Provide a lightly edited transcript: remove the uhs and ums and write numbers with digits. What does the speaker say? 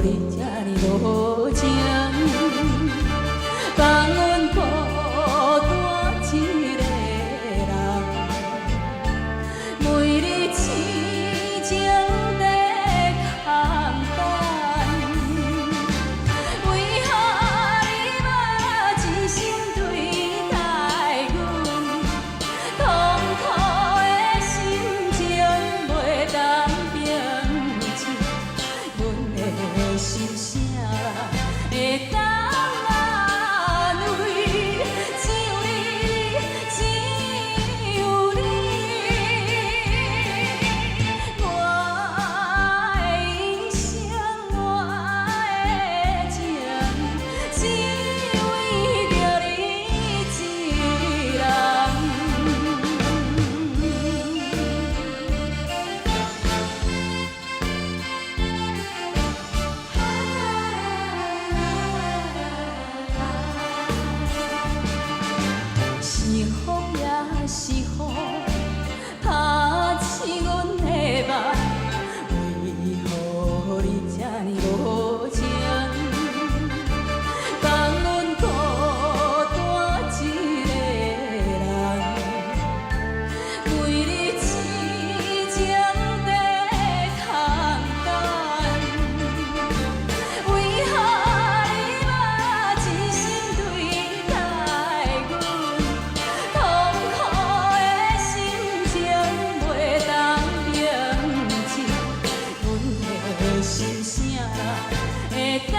你這呢無情？放阮孤單一个人，每日痴情在空等。為何你嘛真心對待阮？痛苦的心情袂當平息，阮的心啥人會當安慰？只有你，只有你，我的一生，我的情，只為著你一人。是風也是雨，拍醒阮的夢，為何你這呢無情？放阮孤單一個人，每日痴情在空等。為何你嘛真心對待阮？痛苦的心情袂當平息，阮的心啥人會當